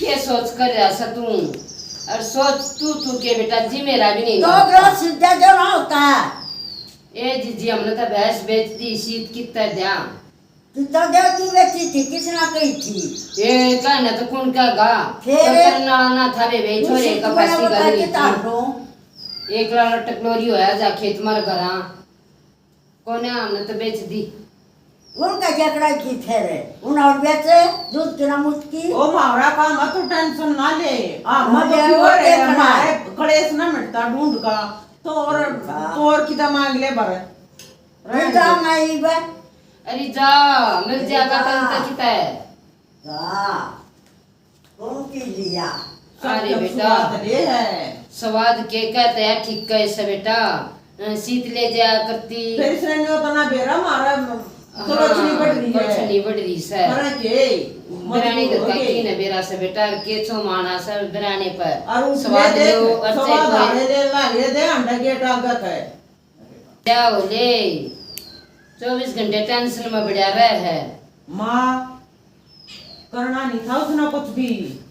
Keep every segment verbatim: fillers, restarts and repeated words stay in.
के सोच कर रहा सा तू? और सोच तू, तू के बेटा जी, मेरा भी नहीं तो होता। जो सीधा जो ना होता है। ए जीजी, हमने तो भैंस बेच दी, सीत कितना द्या? कितना द्या तू बेची थी, किसना कही थी? ए कहना तो कौन कहेगा? फिर? तो करना ना था रे, बे, छोरे का फांसी कर दी थी। एक लाल टकलोरी होया जा खेत मार घरा। कोने हमने तो बेच दी। उनका जकड़ा की फेरे, उन और बेचे, दूध की ना मुटकी। ओ मावरा का मत तू टेंशन ना ले। आ, हाँ, मत ले, क्यों वो रे, देखना। हमारे कलेश ना मिटता ढूंढ का। तो और, हाँ। तो और किता मांग ले बर। रहने जा दे। मैं ही बे। अरे जा, मिल जाएगा जा। तन तक किता है। जा। कौन की लिया? अरे सब बेटा, स्वाद ले है। स्वाद के कहते हैं, ठीक है से बेटा। अ, सीत ले जाया करती। फिर इसने न्यू तना बेरा मारा, हाँ, चलो अच्छी बढ़ रही है। अच्छी बढ़ रही से। मारा के, मत दरानी बोलो घर का के। की न बेरा से बेटा, और के छो माना से दरानी पर। और उठ स्वाद ले देख, लो, और स्वाद चाहे आवे ले ला, ये दे अंडा गेट आगत है। क्या हो ले? चौबीस घंटे टेंशन में बढ़िया रह है। माँ, करना नहीं था उसने कुछ भी,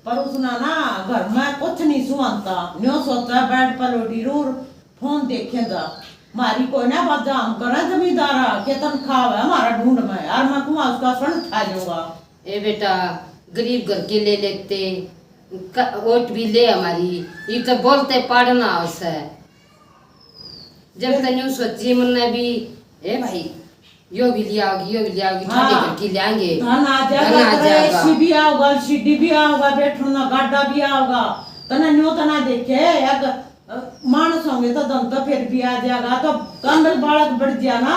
पर उसने ना घर में कुछ नहीं सुहानता। न्यो सोचा बेड पर लोटी रूर, फोन देखे जा। मारी कोई ना बात हम करें जमींदारा के तनख्वाह है हमारा ढूंढ में, यार मैं कुआं उसका सण खा जाऊंगा। ए बेटा, गरीब घर के ले लेते, क-, वोट भी ले हमारी, ये तो बोलते पाड़ना आवश्य है। जब तन्यू सोची मन्ने भी, ए भाई, यो भी ले आओगी, यो भी ले आओगी, हाँ। ठाडे करके ले आएंगे। धन आ जाएगा, धन आ तेरा जाएगा। एसी भी आओगा, एलसीडी भी आओगा, बैठण ना गाडा भी आओगा। तने न्यो तना देखे, एक, अ, माणस होंगे तो धन तो फिर भी आ जाएगा। तो कांदल बालक बढ़ गया ना,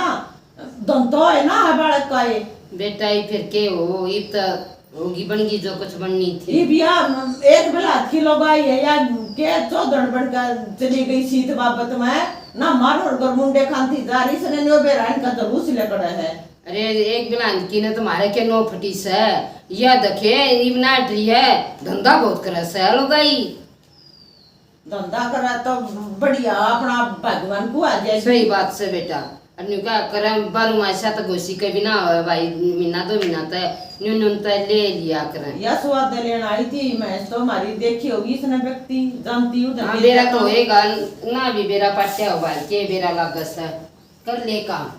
धन तो है ना, है बालक का ये। बेटा, ये फिर के हो, ये तो होगी बनगी जो कुछ बननी थी। ये भी यार, एक बिलात की लोग आई है यार, के चौधर बन कर चली गई सीत बाबत में, ना मारो और मुंडे खांती जा रही, इसने न्यो बेरा इनका जलूस लकड़ा है। अरे, एक बिलात की ने तुम्हारे के नो फटी से, या देखे, इब नाट रही है, धंधा बहुत करे से, लुगाई। धंधा करे तो बढ़िया, अपना भगवान को आ जाए। सही बात से बेटा। और न्यू क्या करे, बारू मासा तो घोसी के भी ना हो भाई, महीना दो महीना तो न्यू न्यू तो ले लिया करे। या स्वाद लेना आई थी, मैं तो हमारी देखी होगी इसने व्यक्ति, जानती हूँ हाँ, धंधे बेरा का तो तो। होएगा ना, भी बेरा पाट्या हो भाई, के बेरा लागस है, कर ले काम।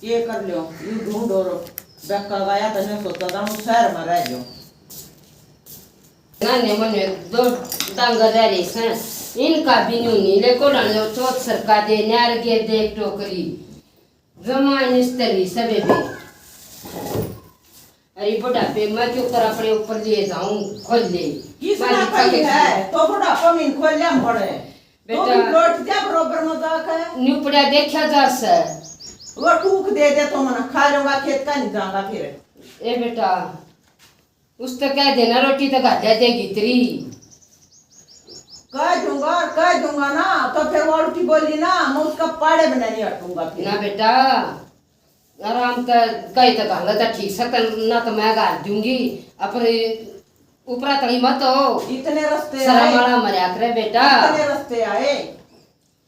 ये कर लो, यू ढूंढ और बेका गाया तने सोचा था, हूँ शहर में रह जाऊँ। नाने मने दो डांगर रह रही सै, इनका भी न्यू नहीं ले, को डांगर चौथ सरका दे, न्यार गे दे एक टोकरी। जमा निस्तर रही सबे बे। अरे बुढ़ापे मैं क्यों कर अपने ऊपर लिए जाऊं, खोल ले। किसने मालिक का कही के है? तो बुढ़ापा में खोल ले हम पड़े। तो बेटा, भी प्लॉट क्या बरोबर में जाके? न्यू पड़ा देखा जा सै। वो टूक दे दे तो मना खा लूंगा, खेत का नहीं जाऊंगा फिर। ए बेटा, उस तो कह देना, रोटी तो घाटा देगी तेरी। कह दूंगा, कह दूंगा ना, तो फिर वो उल्टी बोली ना, मैं उसका पाड़े बना नहीं हटूंगा फिर। ना बेटा, आराम तो कही तो घाल तो ठीक से, तो ना तो मैं घाल दूंगी, पर ऊपरा तली मत हो। इतने रास्ते शर्म आए। वाला मरया करे बेटा। इतने रास्ते आए।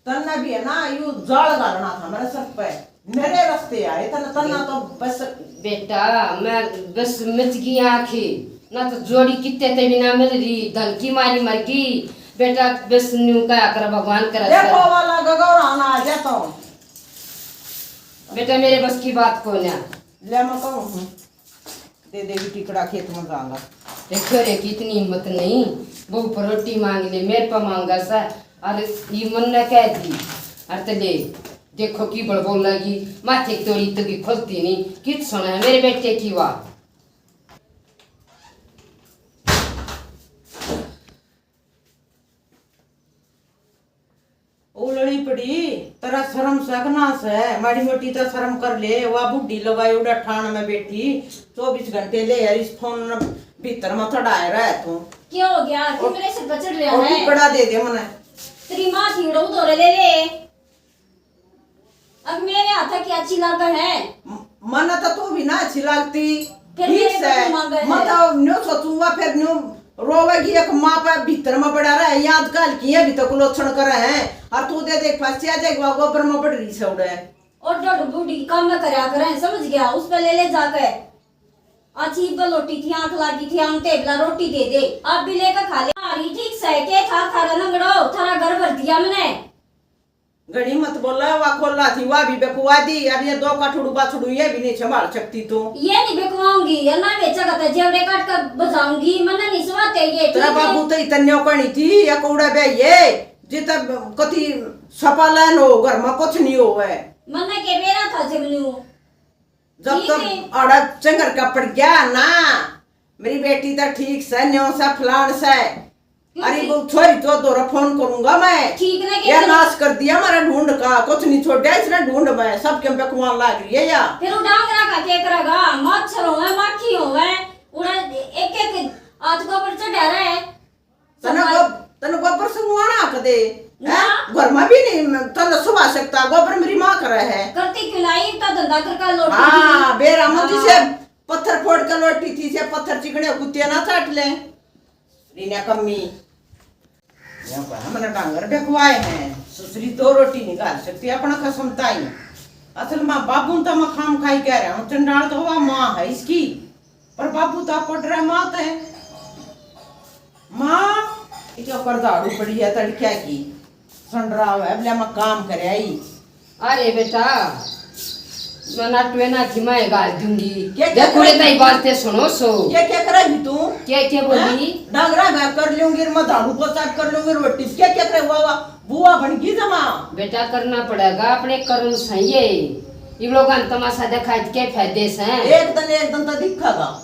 तन्ने भी है ना, यू जाल घालना था मेरे सर पे, मेरे रास्ते आए तन्ने, तन्ने तो बस। बेटा, मैं बस मिच गई आँखी, ना तो जोड़ी कितने ते भी ना मिल रही, धन की मारी मर गई। बेटा, बस न्यू कहा कर, भगवान करे देखो सर। वाला गगौर आना आ जा तो। बेटा, मेरे बस की बात को ना। ले मैं कहूँ। दे देगी टिकड़ा खेत में जाऊंगा। देखो रे, कितनी हिम्मत नहीं, बहू पर रोटी मांग ले, मेरे पर मांगा सा, और ये मन न कह दी, और ते ले, देखो की बड़ बोलेगी, माथे की तोड़ी तो की खुलती नहीं, कित सुना है मेरे बेटे की वाह। उलड़ी पड़ी, तेरा शर्म सै के ना सै, माड़ी मोटी तो शर्म कर ले। वा बूढ़ी लुगाई उड़ा ठाण में बैठी, चौबीस घंटे ले यार इस फोन भीतर में थड़ाए रह तू। क्या हो गया? क्यों मेरे सिर पर चढ़ रहा है? टिकड़ा दे दे मने। तेरी माँ थी उड़ा उधोरे ले ले। अब मेरे हाथ की अच्छी लागे है। म-, मन्ने तो तू भी ना अच्छी लागती। फिर ठीक मेरे से, को क्यों मांगे है? मैं तो न्यू सोचूंगा, फिर न्यू रोवेगी, एक माँ पे भीतर में पड़ा रहे, ये आजकल की है भी तो कुलोक्षण करे हैं। और तू दे देख फंस आ जाएगी, वो गोबर में पड़ रही से उड़े। और डोड बूढ़ी काम में करया करे, समझ गया, उस पे ले ले जाके। अच्छी बलोटी थी, आंख लागी थी, आम तेबला रोटी दे दे, आप भी लेकर खा ले। अरे ठीक सै, के था थारा नंगड़ो, थारा घर भर दिया मने। घणी मत बोला, वा खोला थी, वा भी बेकुआ दी। अब ये दो कठड़ू बाछड़ू ये भी नहीं संभाल सकती तू। ये नहीं बेकुआऊंगी, ये ना बेचा का जेवड़े काट कर बजाऊंगी, मन्ने नहीं सुनाते ये, तेरा ठीक है? बाबू तो इतने कणी थी, या कौड़ा बे ये, जित कति सपालन हो, घर में कुछ नहीं हो है। मन्ने के बेरा था जब न्यू। जब ठीक तक है। आड़ा चंगर का पड़ गया ना, मेरी बेटी तो ठीक से, न्यो से, फलान से। क्यों अरे ठीक? वो छोरी तो दोरा फोन करूंगा मैं। ठीक ना के यार फिर? नाश कर दिया हमारा ढूंढ का, कुछ नहीं छोड़ा इसने ढूंढ में, सब के बेकुआन लाग रही है या। फिर वो डांगरा का के करेगा? मच्छर होवे, माखी होवे, उड़ा एक एक हाथ के ऊपर चढ़ा रहे। तने सफाई गो-, तने गोबर से मुआना कदे, हैं? ना। घर में भी नहीं, तने सुबह सकता, गोबर मेरी माँ करे है। करती क्यों ना, इतना धंधा कर कर लौटी हाँ, थी। बेरा मंदी हाँ। से पत्थर फोड़ के लौटी थी, से पत्थर चिकने कुत्ते ना चाट ले। रीना कम्मी। यहाँ पर हमने डांगर बेकवाए हैं, सुसरी दो रोटी नहीं घाल सकती, अपना कसम ताई। असल में बाबू तो मैं खाम खाई कह रहा हूँ, चंडाल तो हुआ माँ है इसकी, पर बाबू तो पड़ रहा माँ ते। माँ, ये क्या कर झाड़ू पड़ी है तड़क्या की, संडराव है, बोले मैं काम कर आई। अरे बेटा, मैं नाटवे ना थी, मैं गाल दूंगी। क्या, क्या देखो रे, करे? ताई बात ते सुनो सो। क्या, क्या करेगी तू? क्या, क्या बोली? हैं? डांगरा घर कर लूंगी, मैं झाड़ू पोछा कर लूंगी, रोटी। क्या, क्या करे? वाह, वाह, बुआ बन गई जमा। बेटा, करना पड़ेगा, अपने कर्म सही है। ये लोग तमाशा दिखाए के फायदे से? एक दिन, एक दिन तो दिखेगा।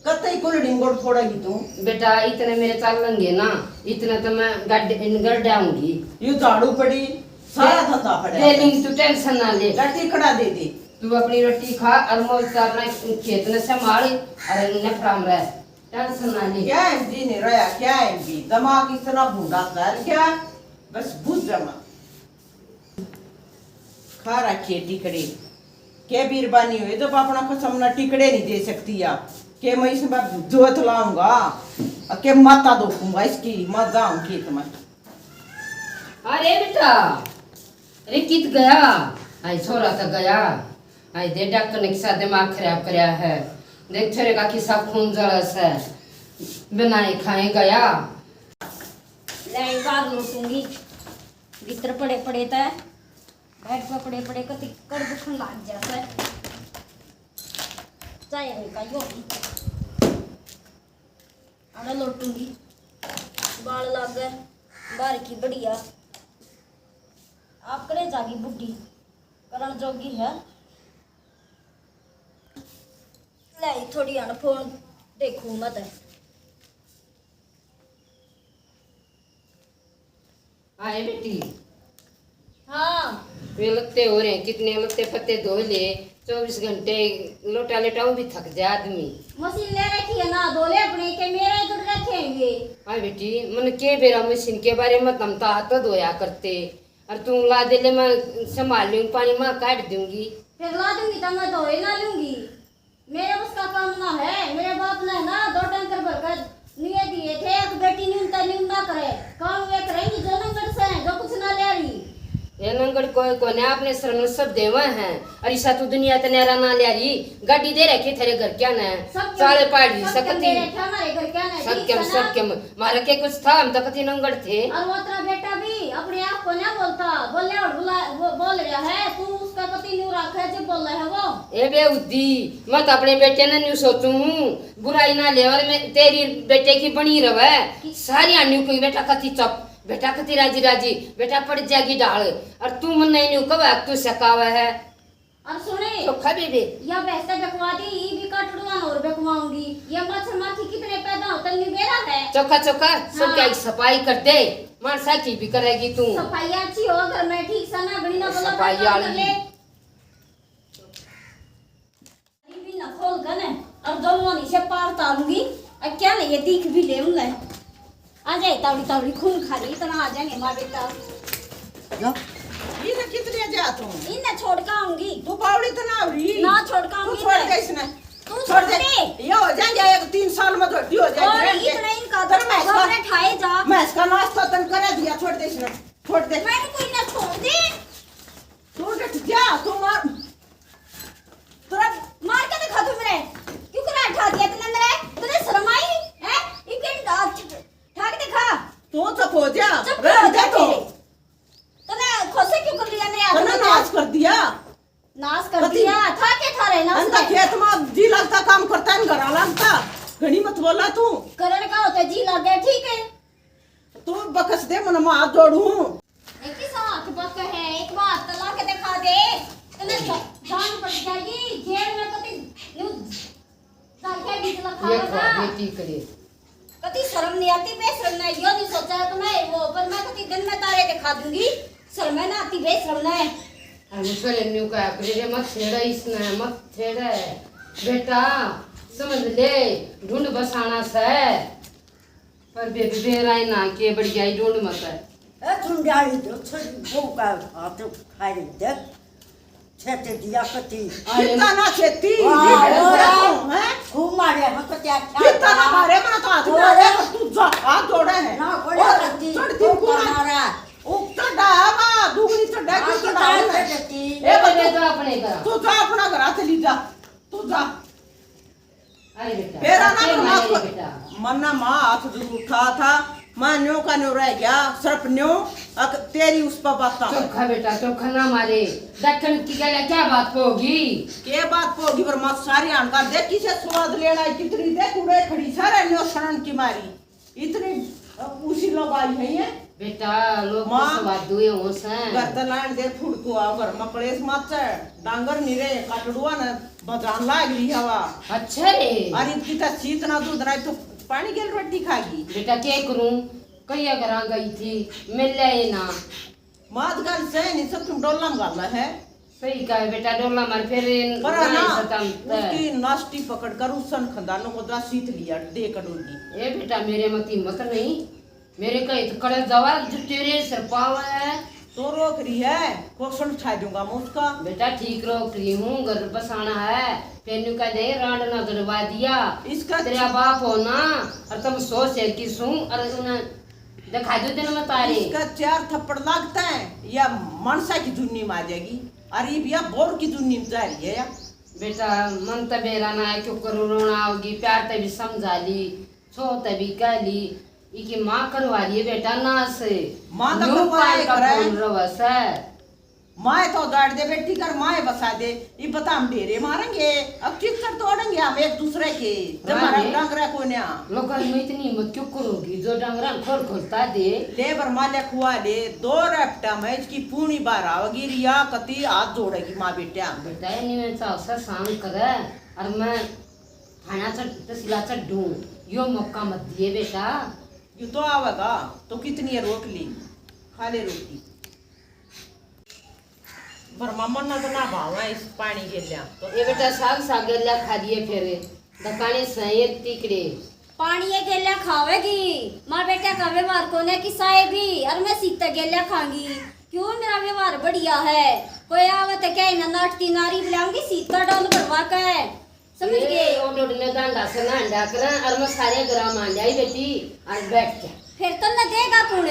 कतई कुलड़ी में गोड़ फोड़ेगी तू। बेटा, इतने मेरे चाल लंगे ना, इतना तो मैं गड्ढ, इन गड्ढाऊंगी। यू झाड़ू पड़ी, सारा दे-, धंधा पड़ा। दे लिंग, तू टेंशन ना ले। टट्टी खड़ा दे दे। तू अपनी रोटी खा और मौज से अपना खेत ने संभाल और इन्हें फराम रह, टेंशन ना ले। क्या एमजी नहीं रहा, क्या एमजी? दिमाग इतना भूंडा कर क्या? बस बुझ जमा। खा रखे टिकड़े। के बीरबानी हुए जब अपना कसम ना टिकड़े नहीं दे सकती या। के मैं इसमें जोत लाऊंगा, और के माता धोपूंगा इसकी, मैं जाऊं खेत में। अरे बेटा, अरे कित गया? आई छोरा तो गया। आई दे डॉक्टर ने किसा दिमाग खराब करया है। देख छोरे का किसा खून जलस है। बनाए खाए गया। ले बाहर लोटूंगी। भीतर पड़े पड़े तै, बेड पे पड़े पड़े कति कर दुखन लाग जा सै। चाहे हल्का ही होगी। आड़ा लोटूंगी। बाल लाग गए, बाहर की बढ़िया। आप करे जागी बुढ़ी, करण जोगी है। ले थोड़ी अन फोन देखूं मैं तो। आए बेटी। हाँ। वे लत्ते हो रहे हैं, कितने लत्ते पत्ते धो ले, चौबीस घंटे लोटा लेटाऊं भी थक जाए आदमी। मशीन ले रखी है ना, धो ले अपने के, मेरे जुड़ रखे हैं ये। हाँ बेटी, मन के बेरा मशीन के बारे में तम तो हाथ धोया करते, और तू ला दे ले, मैं संभाल लूंगी, पानी मैं काट दूंगी। फिर ला दूंगी तो मैं धोए ना लूंगी। मेरे बस का काम ना है। मेरे बाप ने ना दो टैंकर भरकर नुए दिए थे, एक बेटी न्यूनता न्यून ना करे। काम वे करेंगी जो नंगड़ से, जो कुछ ना ले रही। ये नंगड़ कोई कोने, आपने शर्म सब देवा है। और इसा तू दुनिया ते न्यारा ना ले रही, गाड़ी दे रखी तेरे घर क्या ने, सब चाले पाड़ी सब सकती। दे रखे हमारे घर क्या ने, सब ठीक के, है ना? सब के, मारा के कुछ था, हम तो कति नंगड़ थे। और वो तेरा बेटा भी अपने आप को ना बोलता, बोले और बुला, वो बोल रहा है, तू उसका पति न्यू रखा है, जब बोल रहा है वो। ए बेहुदी, मैं तो अपने बेटे ने न्यू सोचूं हूँ, बुराई ना ले, और मैं तेरी बेटे की बनी रहे। सारी आनी कोई बेटा कति चुप, बेटा कति राजी राजी, बेटा पड़ जाएगी डाल। और तू मन नहीं न्यू कब तू सकावे है। और सुने, चोखा बेबे। या भैंस तो बेकवा दी, ई भी काटड़ुआ और बेकवाऊंगी। ये मच्छर माखी कितने पैदा होते, नहीं बेरा है। चोखा, चोखा, सब हाँ। क्या सफाई कर दे, मानसा की भी करेगी तू। सफाई अच्छी हो घर में, ठीक सा ना, बड़ी ना बोला, सफाई काम कर वाली। ले। ये भी ना खोल कर ना, और दोनों नीचे पार तारूंगी, और क्या नहीं ये दिख भी ले उन्हें। आ जाए तावड़ी तावड़ी खून खा रही, इतना आ जाएंगे माँ बेटा। या? ये ना कितने जा तू? इन्हें छोड़ के आऊंगी। तू बावड़ी तो ना हो रही। ना छोड़ के तू आऊंगी छोड़ मैं। दे इसने। तू छोड़ छोड़ दे। दे। ये हो जाएंगे, एक तीन साल में छोटी हो जाएगी, और रहने दे। इतना इनका तेरा मैं इसका, घबराहट है जा। मैं इसका नाश्ता तन करे दिया, छोड़ दे इसने। छोड़ दे। मैंने कोई ना छोड़ दे। तू डट जा, तू मार। तेरा मार के दिखा तू मेरे। क्यों करा उठा दिया लगता काम करता है, घर लगता। घणी मत बोला तू। करण का होता जी लगे, ठीक है। तू बकस दे, मन मैं हाथ जोड़ू। एक ही साथ बक है, एक बार तला के दिखा दे। तने जा-, जान पड़ जाएगी जेल में, कति न्यू जाके बीच ये लखावेगा। खा, ये ती करे। कति शर्म नहीं आती, बेशर्म ने यो नहीं सोचा कि मैं वो, पर मैं कति दिन में तारे दिखा दूंगी। शर्म है ना आती, बेशर्म ने। अरे सर, न्यू का करे रे, मत छेड़ा इसने, मत छेड़ा। बेटा, समझ ले, ढूंढ बसाना से। पर बेबी बेराई ना के बढ़िया ही ढूंढ मत है। ए, झुंडियाली तो छोरी बहू का हाथ खा रही देख। छेते दिया कती। अरे कितना ना छेती, वाह, ये वाह। हैं? खूब मारे हम तो क्या क्या कितना ना मारे, मैं तो हाथ और मारे, तू जा, हाथ जोड़े है। ना, और और चढ़ती खूब मारा। मारा। ओ चढ़ा है बा, दुगनी चढ़ा है, हाँ, क्यों चढ़ा है? ए, बे, बे, जा अपने घर। तू जा अपना घर, चली जा। तू जा। अरे बेटा, मेरा ना सच्चे मन माफ मारे कर। बेटा। मन्ना माँ हाथ जरूर उठा था, मैं न्यो का न्यो रह गया, सिर्फ न्यो, अक तेरी उस पर बात। चोखा बेटा, चोखा ना मारे। दखन की गले क्या बात होगी? के बात होगी, पर मत सारी आन कर देख, किसे स्वाद लेना है, कितनी देख उड़े खड़ी, सारे न्यो सड़न की मारी। इतनी उसी लोग आई है ये। बेटा, लोग तो माँ, स्वादु ही हो से। घर त लान दे, फुड़को आओ, घर में कलेश मत है। डांगर नहीं रहे, काटड़ुआ ने बजान लाग रही हवा। अच्छा रे। अरे इतनी तो सीत ना दूध ना, तो पानी गेल रोटी खागी। बेटा, क्या करूं? कई घर आ गई थी, मिल ले ना। मात गल सही नहीं, सब तुम डोला में गाला है। सही कहा बेटा, डोला मार फिर पर ना, सतम उसकी नास्टी पकड़ कर उसन खंदानों को दस सीत लिया, दे कटोरी। ए बेटा, मेरे मत हिम्मत नहीं, मेरे कहे तो कड़े जवाब जो तेरे सिर पावे है। तो रोक रही है, कोसण उठा दूंगा मैं उसका। बेटा, ठीक रोक रही हूँ, घर बसाना है, फिर न्यू कह दे, रांड ना गड़वा दिया। इसका तेरा बाप हो ना, और तुम सौ शेर की सूं, और उन्हें दिखा दो दिन में तारे। इसका चार थप्पड़ लागता है, या मनसा की जुन्नी में आ जाएगी। अरे भैया, बोर की जुन्नी में जा रही है या। बेटा, मन तो बेरा ना है, क्यों करूँ, रोना आओगी, प्यार ते भी समझा ली, छो ते भी कह ली, इकी माँ करवा रही है बेटा नाश। माँ तो न्यू करवा काल का करे। फोन रवा से। माए तो उजाड़ दे बेटी, कर माए बसा दे। ये बता हम डेरे मारेंगे, अब चित्तर तोड़ेंगे हम एक दूसरे के, जब हमारा मारेंगे। डांगरा कोन्या। लोगों में इतनी हिम्मत क्यों करोगी जो डांगरा खोल खोलता दे? ले बर माले खुआ ले, दो रपटा में इसकी पूनी बाहर आओगी, रिया कती हाथ जोड़ेगी माँ बेटिया। बेटा, ये नहीं मैं चाहसा शाम करे, और मैं थाना चढ़, तहसीला चढ़ूं, यो मौका मत दिए बेटा। यू तो आवेगा, तो कितनी है रोक ली, खा ले रोटी। पर मामा ना तो ना भावा इस पानी गेल्या। तो ये बेटा साग साग गेल्या खा दिए फिर। दकाने सहे तिकड़े। पानी ये गेल्या खावेगी। माँ बेटा का व्यवहार कोने की साए भी। और मैं सीता गेल्या खांगी। क्यों मेरा व्यवहार बढ़िया है। कोई आवे तो क्या इन्हें नाटती नारी बुलाऊंगी सीता डोल भरवा के। समझ गए? ए, ओड ओड ने डांडा से ना अंडा करा और मैं सारे ग्राम आ जाई बेटी और बैठ जा। फिर तो न देगा कौन?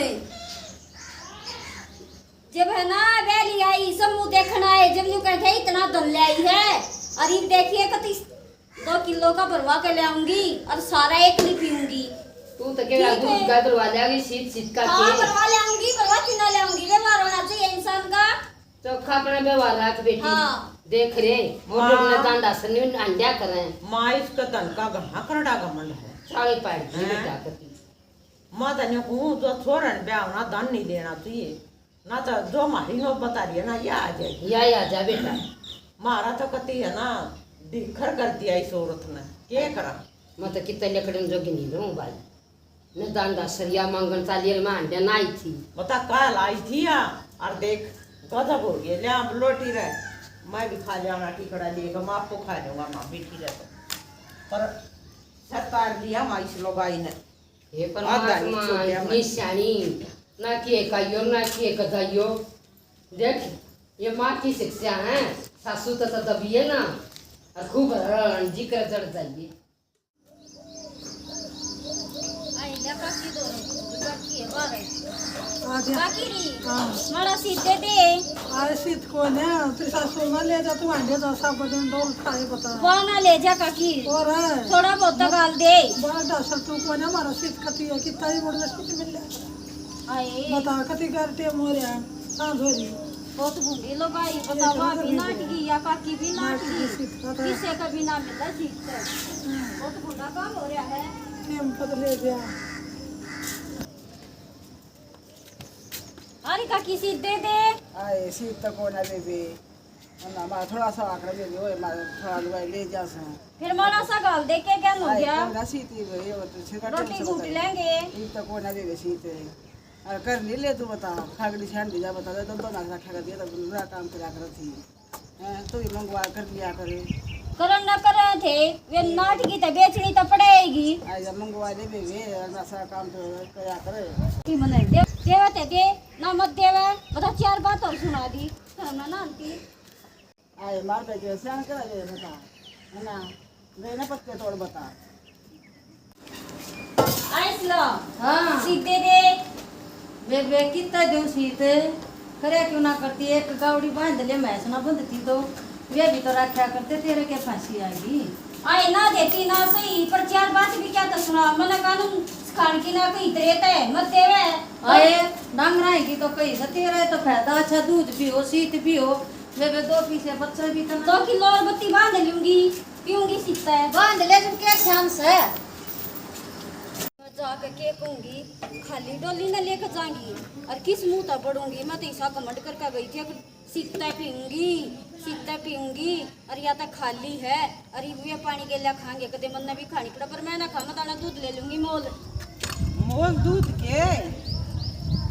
जब है ना, वैली आई, समूह देखण आए, जब न्यू कह के इतना धन ले आई है, और इब देखिए कति दो किलो का भरवा के ले आऊंगी और सारा एकली पीऊंगी। तू तो केड़ा ठीक है। दूध का भरवा ले आऊंगी, सीत सीत का हाँ, के। भरवा ले आऊंगी, भरवा क्यों ना ले आऊंगी? व्यवहार होना चाहिए इंसान का। चोखा अपना व्यवहार रख बेटी। हाँ। देख रे, मोटे हाँ। ने दांडा सन्नी अंड्या करें। माँ इसका धन का घना करड़ा घमंड है। साले पाड़ दी हैं? बेटा कती। माँ तो न्यू कहूँ, जो छोरन ब्याह ना, धन नहीं लेना चाहिए। ना तो जो हमारी नौबत आ रही है ना, या आ जाएगी। या, या आ जा बेटा। म्हारा तो कती है ना, ढिखर कर दिया इस औरत ने। के करा? मैं तो कितने लकड़न जोगी नहीं रहूं भाई। मैं दांडा सरिया मांगन चाली और मैं हांडे ना आई थी। बता काल आई थी या, और देख गजब हो गया। ले आप लोटी रह, मैं भी खा जाना टिकड़ा लेकर, मैं आपको खा जाऊंगा, माँ बैठी रह तो। पर सरकार दिया माँ इस लोगाई ने। हे आधा नहीं परमात्मा, छोड़या इतनी मैं। स्याणी, ना किए का यो, ना किए का जाइयो। देख, ये माँ की शिक्षा है, सासू तो, तो दबिए ना, और खूब हरण जिक्र चढ़ जाइए। आई ले काकी दो, काकी है बाहर। आ जा। काकी री, हाँ। मारा सीधे दे। आए सीत को ना, तेरी सासू ना ले जा, तू आंडे जा, सब दिन डोल खाए बता। वाह ना ले जा काकी। और है। थोड़ा बहुत तो गाल दे। बाहर डासर तू को ना, मारा सीत कती है, कितना ही बड़ में सीत मिल ले। आए। बता, कती करते मोरिया, सांझ हो रही। बहुत भूंडी लुगाई, बतावा भी नाटकी या काकी भी नाटकी, किसे का भी ना मिला सीख कर। बहुत भूंडा काम हो रहा है। टेम पतले गया। अरे काकी सीध दे दे। आए सीध तो कोना बेबे। ना, मारा थोड़ा सा आकड़ा दे दे, ओए, मारा थोड़ा लुगाई ले जा से। फिर मारा सा गाल दे के क्या हो आए, गया? कोना सीध ही भाई, वो तो छिका रोटी टेम से घूट बताई। लेंगे। ये तो कोना बेबे सीध है। अरे कर नहीं ले तू बता, खागली छान दे जा बता दे, तो दोनों रखा कर दिया, तो बुरा काम करा कर थी। हैं, तू ही मंगवा कर लिया करे। करन ना करे थे, वे नाटकी तो बेचनी तो पड़ेगी। आज मंगवा ले बेबे, ना सा काम तो करा करे। की मने दे, देवे ते दे, ना मत देवे, बता चार बात और सुना दी, शर्म ना आती। आए मार पे जो सियान करा दे बता, है ना? गए ना पत्ते तोड़ बता। आइस लो। हाँ। सीते दे। बेबे, कितना दूं सीत? करे क्यों ना करती, एक गावड़ी बांध ले, भैंस ना बंधती तो वे भी तो रखा करते, तेरे के फांसी आएगी। आए ना देती ना सही, पर चार बात भी क्या तो सुना, मैंने कानून खान की ना कही तेरे ते, मत देवे। आए, डांगरा है की तो कही से, तेरा तो फायदा अच्छा, दूध भी हो, सीत भी हो, बेबे, दो पीसे बच्चा भी तो ना। दो किलो और बत्ती बांध लूंगी, पीऊंगी सीता है। बांध ले, तुम क्या शान से? मैं जाके के कहूंगी, खाली डोली न लेके जाऊंगी, और किस मुंह तक पड़ूंगी? मैं तो ऐसा घमंड करके गई थी, सीता पीऊंगी, सीता पीऊंगी, और या तो खाली है, और ये पानी गेला खाएंगे, कदे मन भी खानी पड़ा, पर मैं ना खाऊंगा, दाना दूध ले लूंगी मोल। मोल दूध के?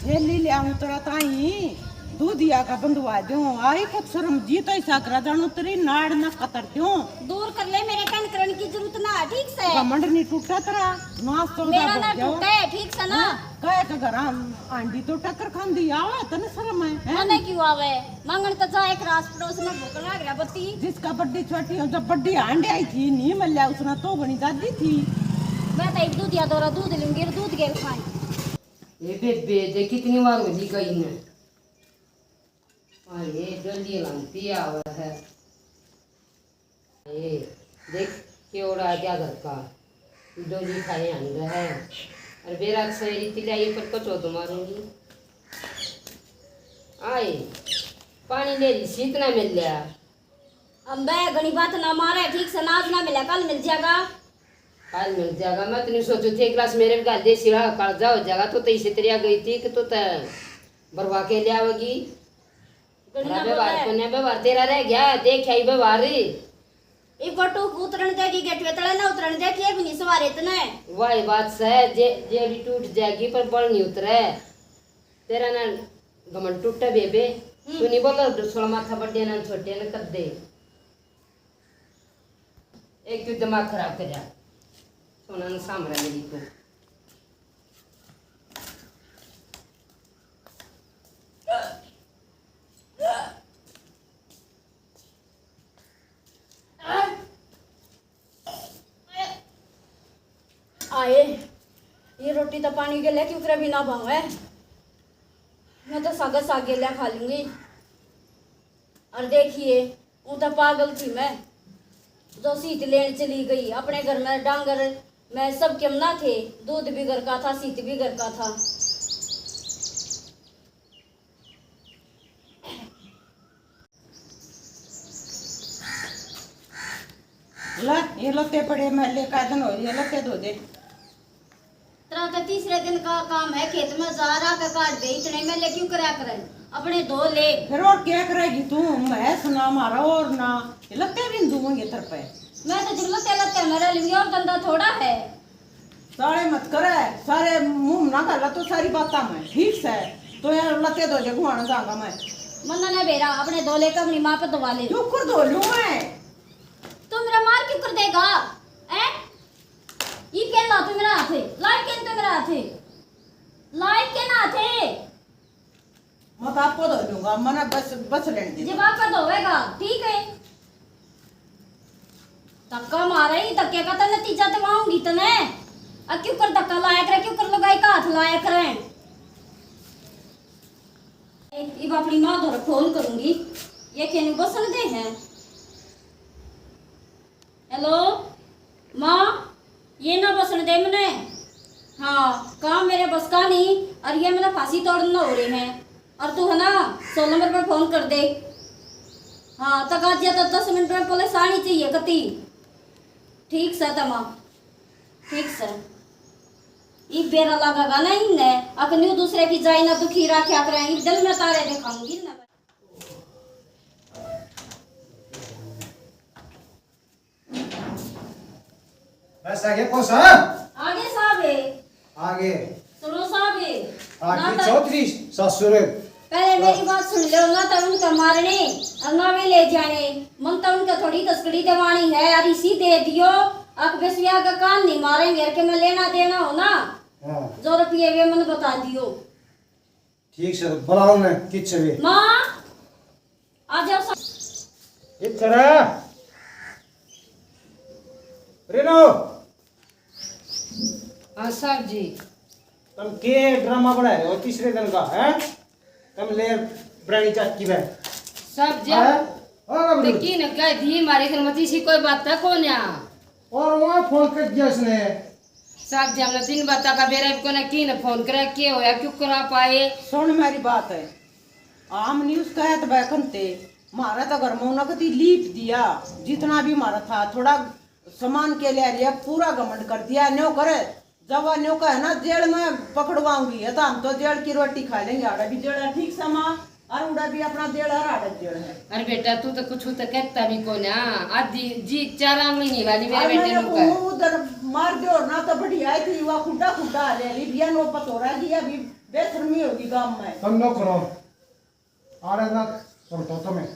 थैली ले आऊं तेरा ताई, दूध या का बंधवा दूं। आई कुछ शर्म जी, तो ऐसा करा जानू तेरी नाड़ ना कतर दूं। दूर कर ले, मेरे कान करण की जरूरत ना है, ठीक से? घमंड नहीं टूटा तेरा, नाश तो मेरा ना टूटा है, ठीक से ना? हाँ? कहे के घर आंडी तो टक्कर खांदी आवे, तने शर्म है, हैं? मने क्यों आवे? मांगण तो जा, एक रास पड़ोस में भूख लाग रहा बत्ती। जिसका बड्डी छोटी हो, जब बड्डी हांड आई थी, नहीं मल्या उसने तो घणी दादी थी। मैं तो एक दूधिया दौरा दूध लूंगी और दूध गेल खाई। ए बेबे, दे कितनी बार हो जी गई ने। अरे, डोली लांती आवे है। ए, देख, केवड़ा आ गया घर का। डोली खाए हंड है। और बेरा सवेरी तिलाई पर कचो तो मारूंगी। आए, पानी ले ली, सीत ना मिल लिया। अम्बे, घणी बात ना मारे, ठीक से नाज ना मिला, कल मिल जाएगा। कल मिल जाएगा, मैं तो नहीं सोचू थे, एक गिलास मेरे भी घाल दे, सिवा कालजा हो जाएगा, तो, तो इसे तेरी आ गई थी कि तो ते बरवा के ले आवेगी। घणी ना व्यवहार बोले। कोन्या व्यवहार तेरा रह गया, देख आई व्यवहार। ये बटू उतरण देगी, गेटवे तले ना उतरण देगी, ये भी नहीं सवार इतने। वाह, ये बात सै, जे, जेड़ी टूट जाएगी पर बल नहीं उतरे। तेरा ना घमंड टूटे बेबे, हम्म। तू नहीं बोला, दूसरा माथा बड्डे ना छोटे ना कर दे। एक तो दिमाग खराब कर जा, सोना ना सामरा मेरी तू। आए, ये रोटी तो पानी गेल्या क्यों करे बिना भावे। मैं तो सागे साग गेल्या खा लूंगी। और देखिए, वो तो पागल थी मैं, जो सीत लेन चली गई। अपने घर में डांगर में सब केमना थे, दूध भी घर का था, सीत भी घर का था। ला, ये लत्ते पड़े मैले, का दिन हो, ये लत्ते धो दे। तेरा तो तीसरे दिन का काम है, खेत में जा रहा के काट दे, इतने मैले क्यों करया करे, अपने धो ले। फिर और क्या करेगी तू? मैं सुना मारा और ना, ये लत्ते भी धुएंगे तेरे पे। मैं तो जब लत्ते लत्ते में रह लूंगी, और धंधा थोड़ा है। साले मत करे, सारे मुंह ना घाला तो सारी बातें में ठीक से। तो यार लत्ते धो जे घुआना जाऊंगा मैं। मन्ना ना बेरा, अपने धो ले के अपनी माँ पे धोवा ले। क्यों कर धो लूं मैं? तू मेरा मार क्यों कर देगा? हैं? ये के ला तू मेरा हाथ है, लाइट के तू मेरा हाथ है, लाइट के ना हाथ है। मैं तो आपको धो लूंगा, मना बस, बस लेने दे। जब आपका धोवेगा, ठीक है। धक्का मारा ही, धक्के का तो नतीजा तो आऊंगी तने। अब क्यों कर धक्का लाया करे, क्यों कर लुगाई का हाथ लाया करे। इब अपनी माँ धोरे फोन करूंगी, ये कहने बसन दे हैं। हेलो माँ, ये ना बसन दे मने। हाँ, काम मेरे बस का नहीं, और ये मने फांसी तोड़ना हो रहे हैं। और तू है ना, सौ नंबर पर फोन कर दे। हाँ, तक आज या तो दस मिनट में पुलिस आनी चाहिए कती। ठीक सै तमा, ठीक सै। ई बेरा लागेगा ना इन्हें, अक न्यू दूसरे की जाई ना दुखी राख्या करें, ई दिल में तारे दिखाऊंगी ना। बस आगे कौन सा? आगे साहब है। आगे। सुनो साहब है। आगे ना तो चौधरी ससुर। पहले मेरी बात सुन लो, ना तो उनका मारने और ना वे ले जाने। मन तो उनका थोड़ी तस्कड़ी दिवानी है, और इसी दे दियो। अक बेसुया का कान नहीं मारेंगे, के मैं लेना देना हो ना, हाँ। जो रुपये वे मन बता दियो। ठीक सै, बुलाओ ने, कित सै वे? माँ, आ जाओ सा- कित सै रे? रेनो। हाँ साहब जी। तुम के ड्रामा बना रहे हो तीसरे दिन का, हैं? तुम ले ब्रांडी चाकी में। साहब जी, हाँ? हाँ, ना तो बोलो। की न कह दी, मारे घर में तीसरी कोई बात है कौन है? और वहाँ फोन कर दिया इसने। साहब जी, हमने तीन बात का बेरा भी कोने की न फोन करे, के होया, क्यों करा पाए? सुन मेरी बात है, आम न्यूज़ कहत बैकन ते, म्हारा तो घर में उन्हें कती लीप दिया, जितना भी म्हारा था, थोड़ा सामान के ले लिया, पूरा घमंड कर दिया, न्यो करे, जब वा न्यो कहे ना, जेल में पकड़वाऊंगी, है तो हम तो जेल की रोटी खा लेंगे, आड़े भी जेल है, ठीक सै माँ, और उड़ा भी अपना जेल है, आड़े जेल है। अरे बेटा, तू तो कुछ तो कहता भी कोन्या, आधी जी चार आंगली नहीं लाली मेरे अरे बेटे मैंने नू को कह। उधर मार दियो ना, तो बढ़िया आई थी, वह खुड्डा खुड्डा ले ली, बिया नो पतोरा की अभी बेशर्मी होगी गांव में। तुम नो करो, आड़े ना सुन तो तुम्हें,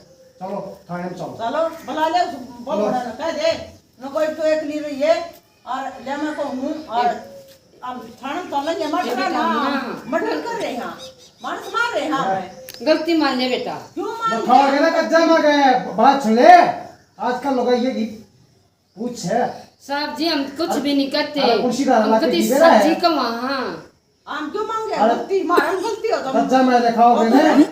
चलो थाने में चलो। चलो, बुला ले उस बड़ोड़ा ने, कह दे, न कोई तो एकली रही है, और ले मैं कहूँ, और हम थाने में चलेंगे, मर्डर ना, मर्डर कर रहे हैं, मानस मार रहे हैं। गलती मान ले बेटा। क्यों मान ले? खाओगे ना कच्चा मांगे, बात सुन ले, आजकल लोग ये की पूछ है। साहब जी, हम कुछ भी नहीं कहते। अरे कुर्सी का हम हालात कभी की बेरा सच्ची है। कमा, हाँ। आम क्यों मांगे? अरे, गलती, मारम गलती हो तो कच्चा मैं लिखा हो गए ने।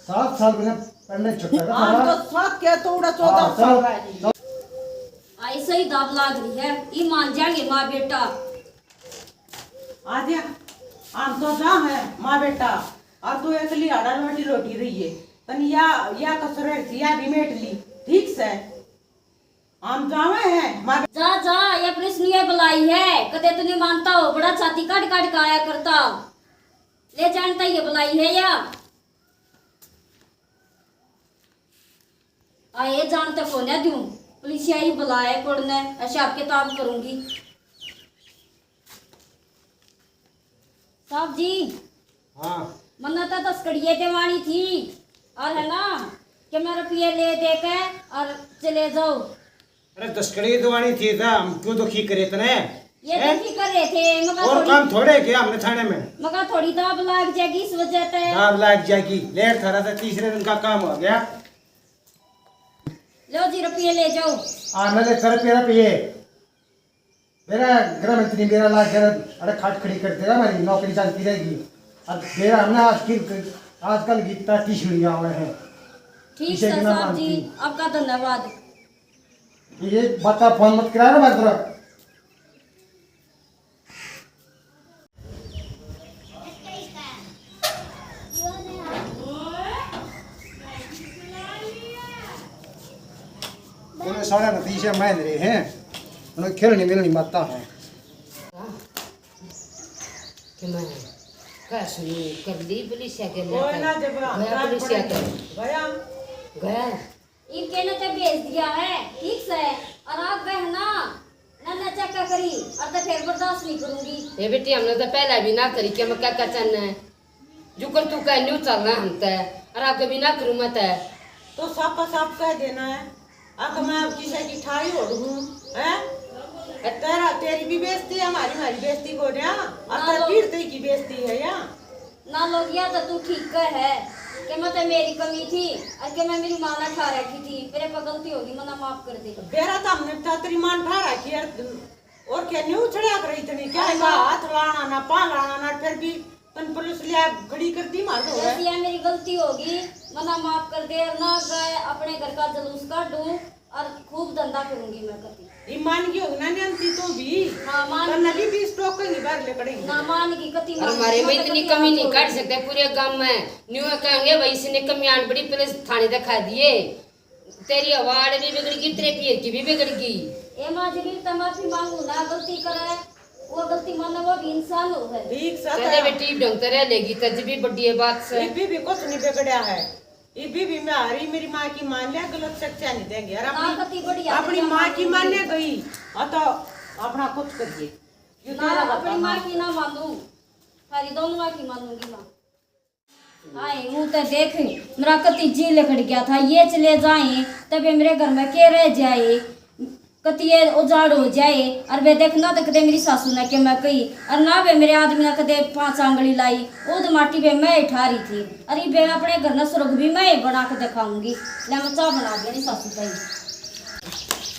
सात साल मैंने पढ़ने छुट्टा था आम साला। तो सात के तो उड़ा चौदह हाँ, साल चल, रह गई। चल। ऐसे ही दाब लाग रही है, ई मान जाएंगे माँ बेटा। आ जा, आम तो जा है माँ बेटा, और तू एकली आड़ा लोटी लोटी रही है। तन या, या कसर थी, या भी मेट ली, ठीक सै। हम जावे हैं, मारे जा, जा, ये पुलिस नहीं है, बुलाई है। कदे तू नहीं मानता हो, बड़ा छाती काट काट के आया करता। ले जानता ये बुलाई है या? आए जानते को ना दूं, पुलिस आई बुलाए कोड़ ने, ऐसे आपके ताब करूंगी। साहब जी, हाँ। मन्ने तो तस्कड़िए देवानी थी, और है ना, कि मैं रुपये ले दे के और चले जाओ। अरे, तस्कड़ी देवानी थी तो हम क्यों दुखी करे तने? ये हैं? दुखी कर रहे थे, मगर और थोड़ी काम थोड़े किया हमने थाने में। मगर थोड़ी दाब लाग जाएगी इस वजह से। दाब लाग जाएगी, लेट थारा तो तीसरे दिन का काम हो गया। लो जी, रुपये ले जाओ। आ, मैं ले कर रुपये, रुपये। मेरा गृह मंत्री मेरा लाख गैर अरे खाट खड़ी कर देगा, हमारी नौकरी चलती रहेगी। अब मेरा हमने आज की, आजकल की प्रैक्टिस हुई हुए हैं। ठीक इसे सर बिना साहब जी, मानती। आपका धन्यवाद। ये बात आप फोन मत करा ना, मैं जरा उन्हें सारा नतीजे मान रहे हैं, उन्हें खेलनी मिलनी माता है। कि मैं कह सुनी कर ली पुलिसिया के ओए ना, जब गया पुलिसिया के। गया। गया। इनके ने ते भेज दिया है, ठीक से, और आप गए ना, ना, ना चेक करी, और तो फिर बर्दाश्त नहीं करूंगी। ए बेटी, हमने तो पहला भी ना करी कि हम क्या क्या चाहना है। जुकर तू कह न्यू चलना हम तै, और आगे भी ना करूँ मैं तै। तो साफ साफ कह देना है, अक मैं अब किसी की ठाई ओढ़ हूँ, हैं? ए, तेरा, तेरी भी बेइज्जती है, हमारी, हमारी बेइज्जती को रहा, और ना तेरे लोग पीर ते की बेइज्जती है या? ना लोग, या तो तू ठीक कह है कि मैं तो मेरी कमी थी और कि मैं मेरी माँ ने ठा रखी थी, मेरे पर गलती होगी, मना माफ कर दे। बेरा तो हमने तो तेरी माँ ने ठा रखी है, और क्या न्यू उछड़या कर इतनी, क्या ना, ना। हाथ लाना ना, पा लाना ना, फिर भी तन पुलिस लिया खड़ी कर दी मार दो है। या मेरी गलती होगी, मना माफ कर दे, और ना मैं अपने घर का जुलूस काढूं और खूब धंधा करूंगी मैं कभी। ये मान गई होगी ना, जानती तो भी। हाँ, मान तो नली भी स्टॉक कहीं बाहर ले पड़ेगी। ना मान की कति और हमारे में इतनी कमी नहीं काट सकते पूरे गांव में। न्यू कहेंगे भाई, इसने कमी आन बड़ी, पुलिस थाने दिखा दिए। तेरी आवाज भी बिगड़ गई, तेरे पीर की भी बिगड़ गई। ए माँ जी, मैं तो माफी मांगू ना, गलती करे, वो गलती माने, वो भी इंसान हो है। ठीक सा तेरे बेटी ढंग से रह लेगी, तज भी बड़ी है बात से। इबी भी कुछ नहीं बिगड़या है। इबी भी मैं हारी, मेरी माँ की मान लिया, गलत शिक्षा नहीं देंगे। और हाँ, कति बढ़िया, अपनी अपनी कति माँ की मान्या गई, हाँ तो अपना कुछ करिए। ये ना, तेरा अपनी बताना। माँ की ना मानू, थारी दोनों माँ की मानूंगी माँ। आए मुंह ते देख, मेरा कति जी लिकड़ गया था, ये चले जाए तबे मेरे घर में के रह जाए, कति ये उजाड़ हो जाए। और वे देखना तो कदे मेरी सासू ने के मैं कही, और ना वे मेरे आदमी ने कदे पांच आंगली लाई, वो तो माटी वे मैं ही ठा रही थी। अरे वे अपने घर में स्वर्ग भी मैं ही बना के दिखाऊंगी। ले मैं चाह बना दी सासू ताई।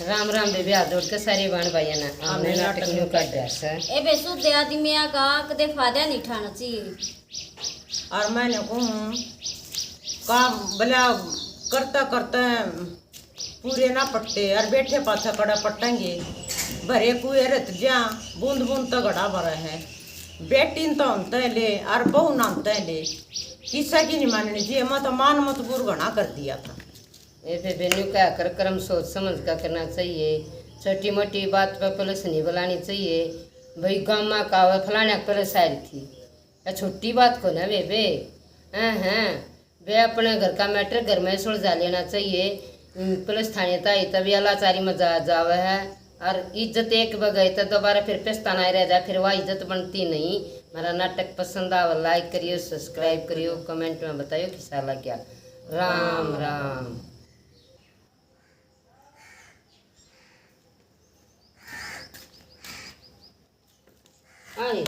राम राम बेबे, हाथ जोड़ के सारे बहन भाइयों ने हमने नाटक न्यू काट दिया सर। ए बे, शुद्ध आदमिया का कदे फायदा नहीं उठाना चाहिए। और मैंने कहूँ, काम भला करता करता पूरे ना पट्टे, और बैठे पाछा कड़ा पटेंगे। भरे कुएं रत जा, बूंद बूंद तो घड़ा भरा है। बेटी न तो हम तय ले, और बहू ना हम तय ले, किसा की नहीं माननी चाहिए। मैं तो मान मत बुर घना कर दिया था। ये बेबे न्यू क्या कर, कर्म सोच समझ का करना चाहिए। छोटी मोटी बात पे पुलिस नहीं बुलानी चाहिए। भाई गामा का हुआ, फलाने पुलिस आ रही थी, या छोटी बात को ना बेबे। हैं हैं, वे अपने घर का मैटर घर में सुलझा लेना चाहिए। हम्म, पुलिस थाने ताई तभी अलाचारी में जा जावे है। और इज्जत एक बगै तो दोबारा फिर पछताना ही रह जाए, फिर वह इज्जत बनती नहीं। हमारा नाटक पसंद आवे, लाइक करियो, सब्सक्राइब करियो, कमेंट में बताइयो किसा लग गया। राम राम। आए।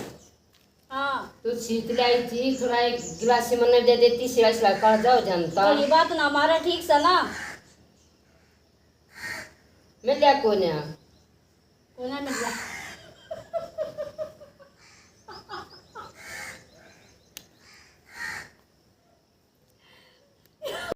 हाँ। तू सीत लाई थी, थोड़ा एक गिलास ही मन्ने दे देती, सिरा सिरा काल जाओ जानता। बड़ी बात ना मारा, ठीक से ना। मिल्या कोन्या। कोना मिल गया।